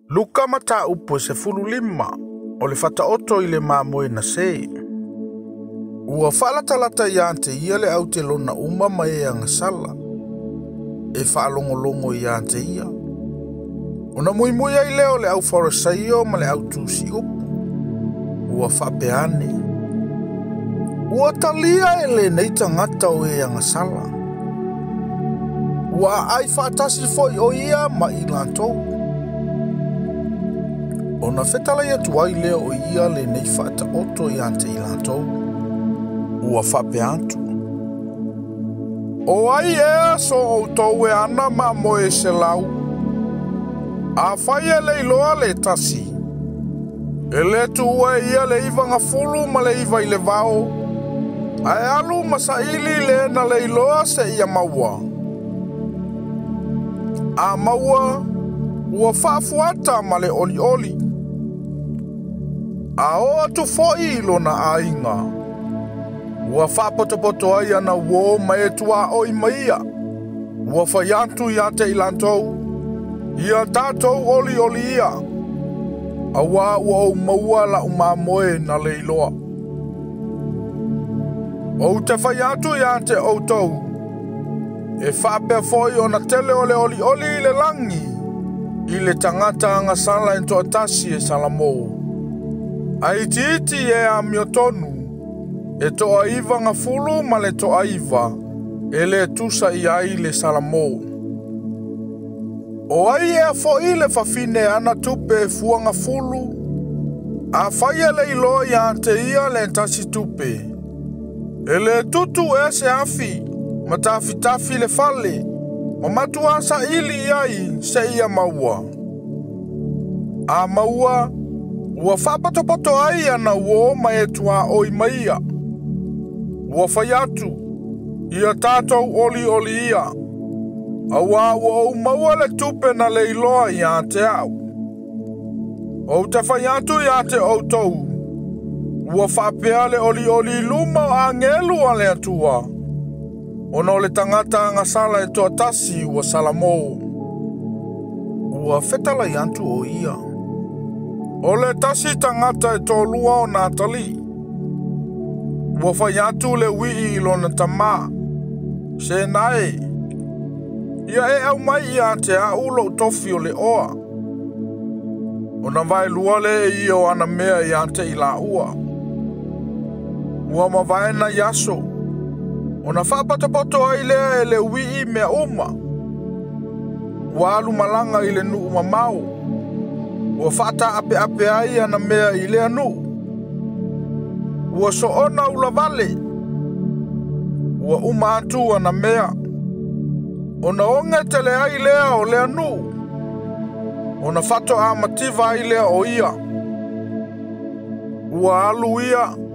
Luka mataupu e 15 o le faataoto i le mamoe na se. Ua faalatalata ia te ia le au te lona uma ma e agasala. E faalogologo ia te ia. Ona muimui ai lea o le au Farisaio ma le au tusi upu. Ua faapea ane. Ua talia e lenei tagata o e agasala. Ua aai faatasi foi o ia ma i latou. Ona fetalai atu ai lea o ia lenei faataoto ia te i latou. Ua faapea atu. O ai ea so outou e ana mamoe 100. Afai e le iloa le tasi. E le tuua e ia le 99 i le vao. Ae alu ma saili le na le iloa seia maua. A maua, ua faafuata ma le olioli. A oo atu foi i lona aiga. Ua faapotopoto ai ana uō ma e tuaoi ma ia. Ua fai atu ia te i latou. Ia tatou olioli ia. Auā ua ou maua la'u mamoe na le iloa. Ou te fai atu ia te outou. E faapea foi ona tele o le olioli i le lagi. I le tagata agasala e toatasi e salamo. Ae itiiti e amiotonu. E 99 e le tusa i ai le salamo. O ai ea foi le fafine ana tupe e fuagafulu. Afai e le iloa ia te ia le tasi tupe. E le tutu ea se afi, ma tafitafi le fale, ma matua saili ai seia maua. A maua, ua faapotopoto ai ana uō ma e tuaoi ma ia. Ua fai atu, ia tatou olioli ia. Auā ua ou maua le tupe na le iloa ia te au. Ou te fai atu ia te outou. Ua faapea le olioli i luma o agelu a le Atua. Ona o le tagata agasala e toatasi ua salamo. Ua fetalai atu o ia. O le tasi tagata e toalua ona atalii. Ua fai atu le uii i lona tamā. Se nae. Ia e aumai ia te au lou tofi o le oa. Ona vaelua lea e ia o ana mea ia te i laua. Ua mavae nai aso. Ona faapotopoto ai lea e le uii mea uma. Ua alu malaga i le nuu mamao. Ua faataapeape ai ana mea i lea nuu. Ua soona ulavale. Ua uma atu ana mea. Ona oge tele ai lea o lea nuu. Ona faatoa mativa ai lea o ia. Ua alu ia.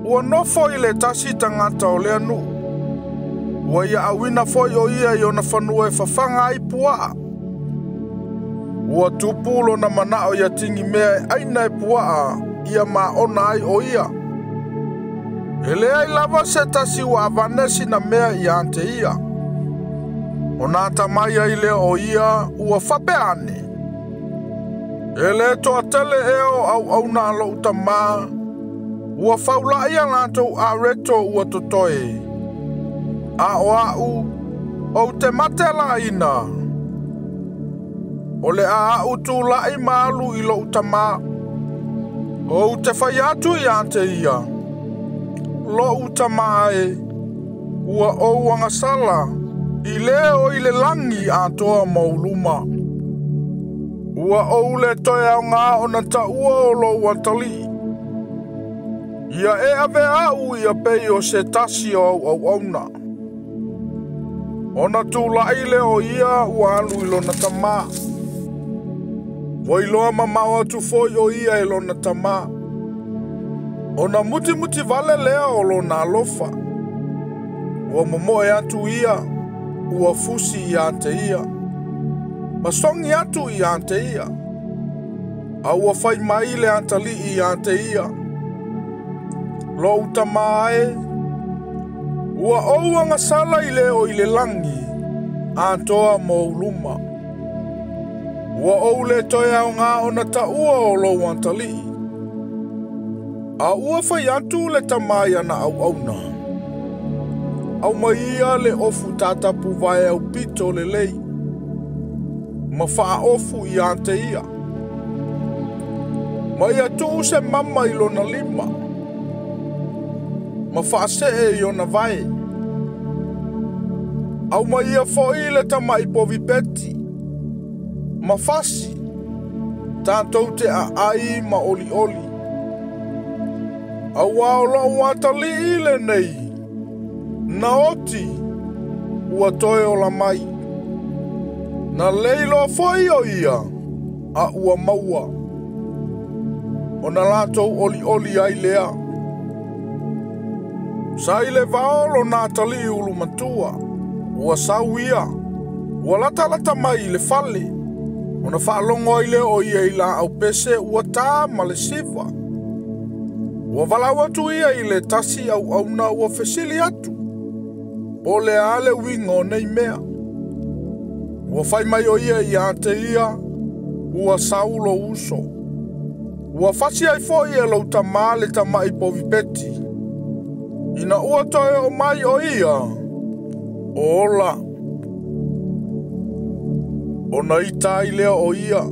Ua nofo i le tasi tagata o lea nuu. Ua ia auina foi o ia i ona fanua e fafaga ai puaa. Ua tupu lona manao ia tigi mea e aina e puaa ia maona ai o ia. E leai lava se tasi ua avane sina mea ia te ia. Ona atamai ai lea o ia ua faapea ane. E le toatele ea o auauna a lou tamā. Ua faula'i a latou areto ua totoe. A o a'u, ou te mate laina. O le a a'u tula'i ma alu i lou tamā. Ou te fai atu ia te ia. Lou tamā e, ua ou agasala, i le o i le lagi atoa ma ou luma. Ua ou le toe aogā ona taua o lou atalii. Ia e avea a'u ia pei o se tasi o au auauna. Ona tula'i lea o ia ua alu i lona tamā. Ua iloa mamao atu foi o ia e lona tamā. Ona mutimuti vale lea o lona alofa. Ua momoe atu ia, ua fusi ia te ia. Ma sogi atu ia te ia. A ua fai mai le atalii ia te ia. Lou tamā e, ua ou agasala i le o i le lagi, atoa ma ou luma. Ua ou le toe aoga ona taua o lou atalii. A ua fai atu le tama i ana auauna, aumai ia le ofu tatapu vae aupito lelei, ma faaofu ia te ia. Ma ia tuu se mama i lona lima, ma faasee i ona vae. Aumai ia foi le tamai povi peti, ma fasi, tatou te aai ma olioli. Aua o lou atalii lenei, na oti, ua toe ola mai. Na leiloa foi o ia, a ua maua. Ona latou olioli ai lea. Sa i le vao lona atalii ulumatua, ua sau ia, ua latalata mai i le fale, ona faalogo ai lea o ia i laau pese ua ta ma le siva. Ua valaau atu ia i le tasi auauna ua fesili atu, po o le a le uiga o nei mea. Ua fai mai o ia ia te ia, ua sau lou uso. Ua fasi ai foi e lou tama le tamai povi peti. Ina ua toe oo mai o ia, o ola. Ona ita ai lea o ia,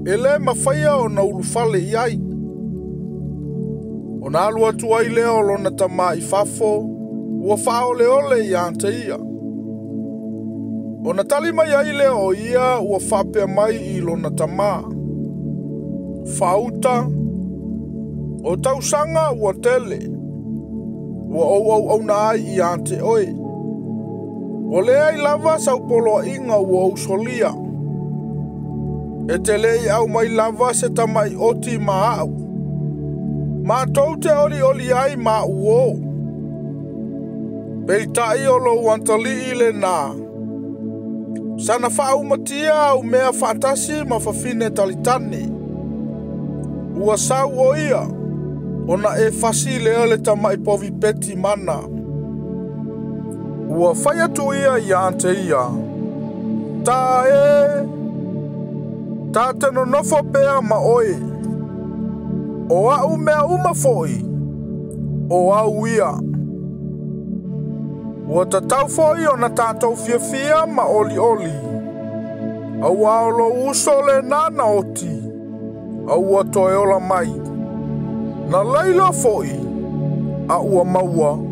e le mafaia ona ulufale i ai. Ona alu atu ai lea o lona tama i fafo, ua faaoleole ia te ia. Ona tali mai ai lea o ia ua faapea mai i lona tama, faauta, o tausaga ua tele, ua ou auauna ai ia te oe. Ua leai lava sau poloaiga ua ou solia. E te le i aumai lava se tamai oti ma au. Matou te olioli ai ma au o. Peitai o lou atalii lena. Sana faaumatia au mea faatasi ma fafine talitane. Ua sau o ia, ona e fasi lea le tamai povi peti mana. Ua fai atu ia ia te ia, ta e, ta te nonofo pea ma oe. O au mea uma foi, o au ia. Ua tatau foi ona tatou fiafia ma olioli. Aua o lou uso lena na oti, a ua toe ola mai. Na leiloa foi, a ua maua.